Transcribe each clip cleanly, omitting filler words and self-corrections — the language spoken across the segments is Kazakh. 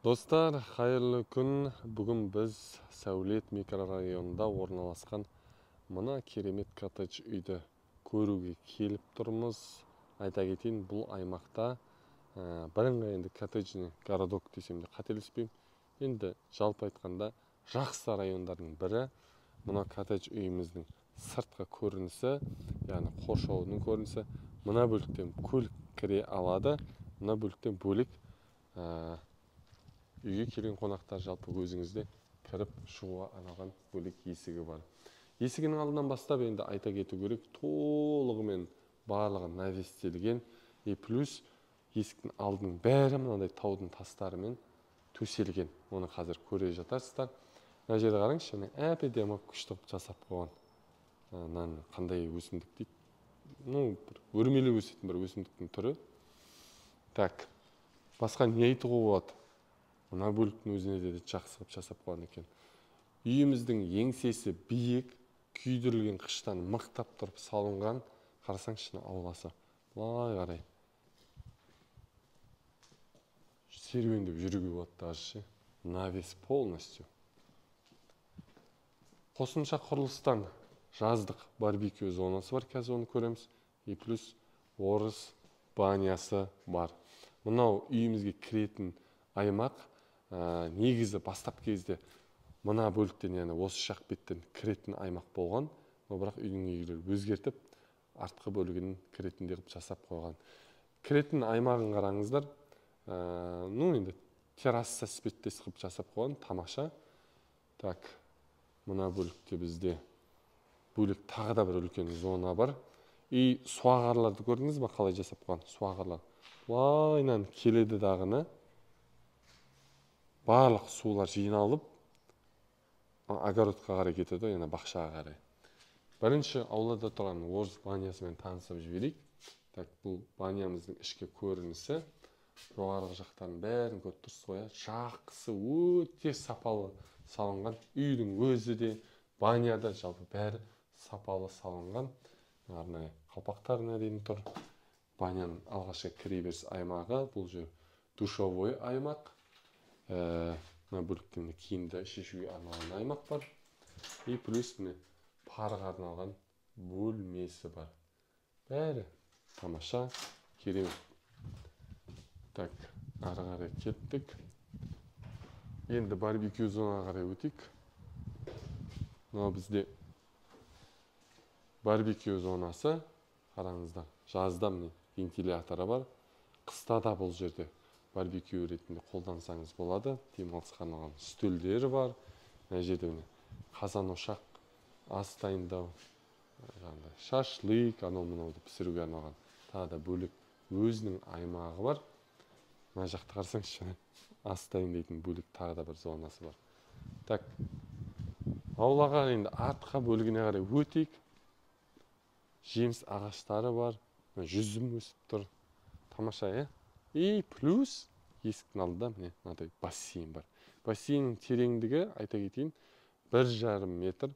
Достар, қайырлы күн. Бүгін біз Сәулет микрорайонында орналасқан мына керемет коттедж үйді көруге келіп тұрмыз. Айта кетейін, бұл аймақта бірыңғай енді коттеджный городок десем де қателеспеймін. Енді жалпы айтқанда жақсы райондардың бірі. Мына коттедж үйіміздің сыртқы көрінісі, яғни қоршауының көрінісі. Мына бөліктен көлік кіре алады. Мына бөліктен бөлек үйге келген қонақтар жалпы өзіңізде кіріп шығуға арналған бөлек есігі бар. Есігінің алдынан бастап енді айта кету керек, толығымен барлығы навестелген. И плюс есіктің алдының бәрі мынандай таудың тастарымен төселген. Оны қазір көре жатарсыздар. Мына жерде қараңызшы, міне әп-әдемі күшті қылып жасап қойған. Мынаны қандай өсімдік дейді? Бір өрмелеп өсетін бір өсімдіктің түрі. Так, басқа не айтуға болады? Мына бөліктің өзіне де жақсы қылып жасап қойған екен. Үйіміздің еңсесі биік, күйдірілген қыштан мықтап тұрып салынған. Қарасаңызшы, мына ауласы былай қарай серуендеп жүруге болады даже ше. Навес полностью. Қосымша құрылыстан жаздық барбекю зонасы бар, қазір оны көреміз. И плюс орыс банясы бар. Мынау үйімізге кіретін аймақ, негізі бастапқы кезде мына бөліктен, яғни осы жақ беттен кіретін аймақ болған. Но бірақ үйдің иелері өзгертіп, артқы бөлігін кіретіндей қылып жасап қойған. Кіретін аймағын қараңыздар. Енді терраса іспеттес қылып жасап қойған, тамаша. Так, мына бөлікте бізде бөлек тағы да бір үлкен зона бар. И суағарларды көрдіңіз ба, қалай жасап қойған? Суағарлар былайынан келеді дағыны. Барлық сулар жиналып, огородқа қарай кетеді, яғни бақшаға қарай. Бірінші аулада тұрған орыс банясымен танысып жіберейік. Так, бұл банямыздың ішкі көрінісі. Жоғарғы жақтарын бәрін көріп тұрсыз ғой, иә? Жақсы, өте сапалы салынған. Үйдің өзі де, баняда жалпы бәрі сапалы салынған. Арнайы қалпақтарына дейін тұр. Баняның алғашқы кіреберіс аймағы, бұл жер душевой аймақ. Мына бөлікте міне киімді шешуге арналған аймақ бар. И плюс міне парға арналған бөлмесі бар. Бәрі тамаша, керемет. Так, ары қарай кеттік. Енді барбекю зонаға қарай өтейік. Мынау бізде барбекю зонасы. Қараңыздар, жазда міне вентиляторы бар. Қыста да бұл жерде барбекю ретінде қолдансаңыз болады. Демалысқа арналған үстелдері бар. Мына жерде міне қазан ошақ, ас дайындау, жаңағыдай шашлык, анау мынауды пісіруге арналған тағы да бөлек өзінің аймағы бар. Мына жақты қарасаңызшы, ас дайындайтын бөлек тағы да бір зонасы бар. Так, аулаға енді артқа бөлігіне қарай өтейік. Жеміс ағаштары бар, мына жүзім өсіп тұр. Тамаша, иә? И плюс есіктің алдында міне мынадай бассейн бар. Бассейннің тереңдігі, айта кетейін, бір жарым метр.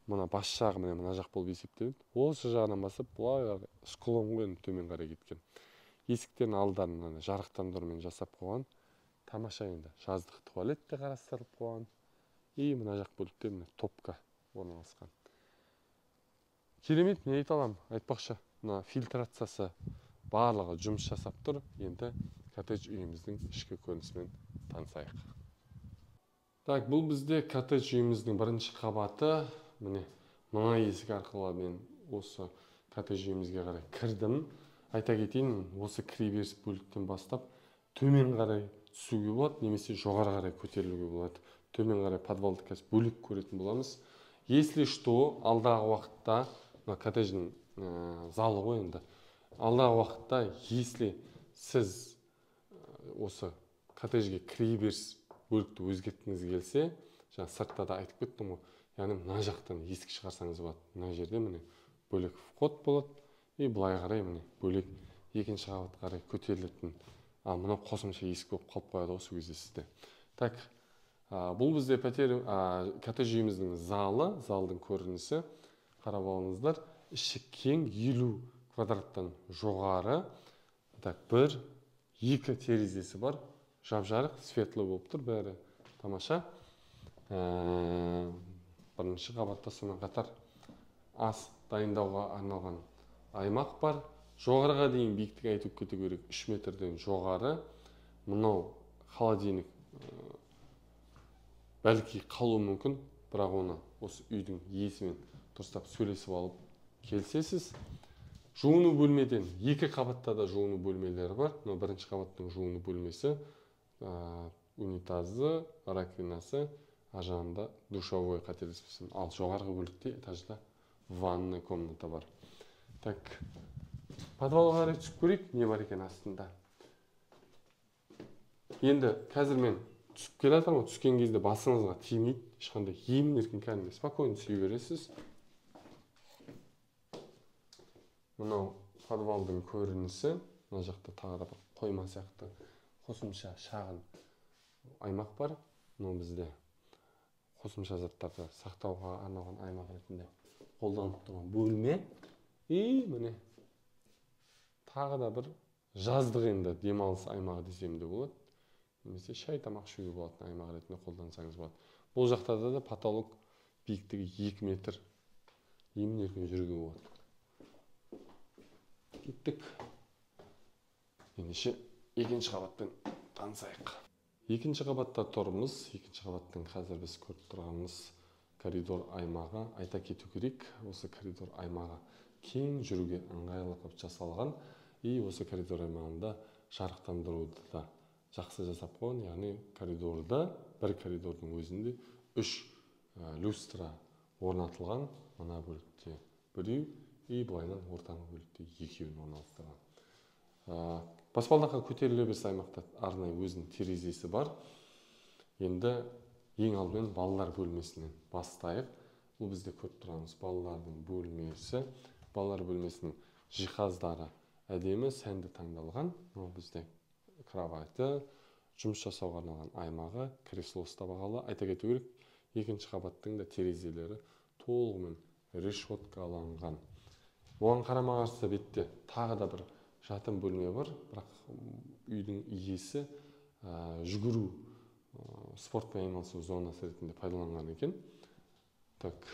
Мына бас жағы міне мына жақ болып есептеледі. Осы жағынан басып былай қарай склон ғой енді төмен қарай кеткен. Есіктердің алдарын мына жарықтандырумен жасап қойған. Тамаша енді жаздық туалет те қарастырылып қойған. И мына жақ бөлікте міне топка орналасқан. Керемет, не айта аламын? Айтпақшы, мына фильтрациясы барлығы жұмыс жасап тұр. Енді коттедж үйіміздің ішкі көрінісімен танысайық. Так, бұл бізде коттедж үйіміздің бірінші қабаты. Міне, мына есік арқылы мен осы коттедж үйімізге қарай кірдім. Айта кетейін, осы кіреберіс бөліктен бастап төмен қарай түсуге болады, немесе жоғары қарай көтерілуге болады. Төмен қарай подвалды қазір бөлек көретін боламыз. Если что, алдағы уақытта, мына коттедждің залы ғой енді. Алдағы уақытта, если сіз осы коттеджге кіреберіс бөлікті өзгерткіңіз келсе, жаңа сыртта да айтып кеттім ғой, яғни мына жақтан есік шығарсаңыз болады. Мына жерде міне бөлек вход болады, и былай қарай міне бөлек екінші қабатқа қарай көтерілетін, ал мынау қосымша есік болып қалып қояды ғой сол кезде сізде. Так, бұл бізде пәтер, коттедж үйіміздің залы, залдың көрінісі. Қарап алыңыздар, іші кең, 50 квадраттан жоғары. Так, бір, екі терезесі бар. Жап-жарық, светлый болып тұр бәрі. Тамаша. Бірінші қабатта сонымен қатар ас дайындауға арналған аймақ бар. Жоғарыға дейін биіктік айтып кету керек, 3 метрден жоғары. Мынау холодильник бәлки қалуы мүмкін, бірақ оны осы үйдің иесімен дұрыстап сөйлесіп алып келісесіз. Жуыну бөлмеден екі қабатта да жуыну бөлмелері бар. Мынау бірінші қабаттың жуыну бөлмесі, унитазы, раковинасы, ар жағында душевой, қателеспесем. Ал жоғарғы бөлікте этажда ванная комната бар. Так, подвалға қарай түсіп көрейік, не бар екен астында. Енді қазір мен түсіп келе жатырмын, түскен кезде басыңызға тимейді, ешқандай емін-еркін кәдімгі спокойно түсе бересіз. Мынау подвалдың көрінісі, мына жақта тағы да бір қойма сияқты қосымша шағын аймақ бар. Мынау бізде қосымша заттарды сақтауға арналған аймақ ретінде қолданып тұрған бөлме. И міне тағы да бір жаздық енді демалыс аймағы десем де болады, немесе шай тамақ ішуге болатын аймақ ретінде қолдансаңыз болады. Бұл жақта да потолок биіктігі 2 метр, емін-еркін жүруге болады. Кеттік. Ендеше екінші қабатпен танысайық. Екінші қабатта тұрмыз. Екінші қабаттың қазір біз көріп тұрғанымыз коридор аймағы. Айта кету керек, осы коридор аймағы кең, жүруге ыңғайлы қылып жасалған. И осы коридор аймағында жарықтандыруды да жақсы жасап қойған. Яғни коридорда, бір коридордың өзінде 3 люстра орнатылған. Мына бөлікте біреу, и былайынан ортаңғы бөлікте екеуін орналастырған. Баспалдаққа көтеріле берсе аймақта арнайы өзінің терезесі бар. Енді ең алдымен балалар бөлмесінен бастайық. Бұл бізде көріп тұрғанымыз балалардың бөлмесі. Балалар бөлмесінің жиһаздары әдемі, сәнді таңдалған. Мынау бізде кроваты, жұмыс жасауға арналған аймағы, креслосы да бағалы. Айта кету керек, екінші қабаттың да терезелері толығымен решеткаланған. Оған қарама-қарсы бетте тағы да бір жатын бөлме бар, бірақ үйдің иесі жүгіру, спортпен айналысу зонасы ретінде пайдаланған екен. Так,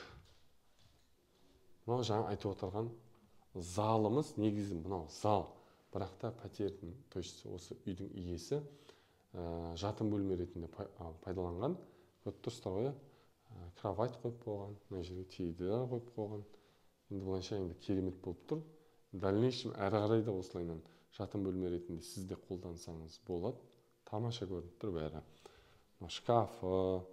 мынау жаңа айтып отырған залымыз, негізі мынау зал, бірақ та пәтердің, то есть осы үйдің иесі жатын бөлме ретінде пайдаланған. Көріп тұрсыздар ғой, кровать қойып қойған, мына жерге теледидар қойып қойған. Енді былайша енді керемет болып тұр. В дальнейшем әрі қарай да осылайынан жатын бөлме ретінде сіз де қолдансаңыз болады. Тамаша көрініп тұр бәрі. Мына шкафы,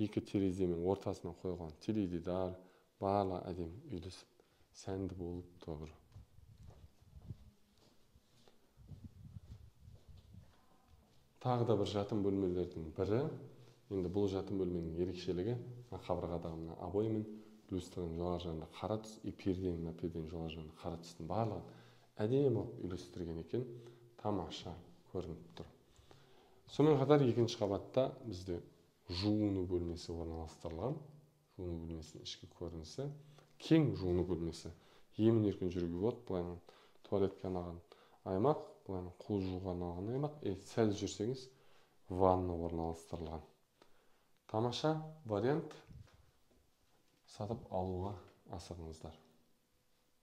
екі тереземен ортасына қойған теледидар, барлығы әдемі үйлесіп, сәнді болып тұр. Тағы да бір жатын бөлмелердің бірі. Енді бұл жатын бөлменің ерекшелігі, мына қабырғадағы мына обоймен люстраның жоғары жағында қара түс, и перденің, мына перденің жоғары жағында қара түстің барлығын әдемі қылып үйлестірген екен. Тамаша көрініп тұр. Сонымен қатар екінші қабатта бізде жуыну бөлмесі орналастырылған. Жуыну бөлмесінің ішкі көрінісі, кең жуыну бөлмесі. Емін-еркін жүруге болады. Былайынан туалетке арналған аймақ, былайынан қол жууға арналған аймақ, сәл жүрсеңіз ванна орналастырылған. Тамаша вариант. Сатып алуға асығыңыздар.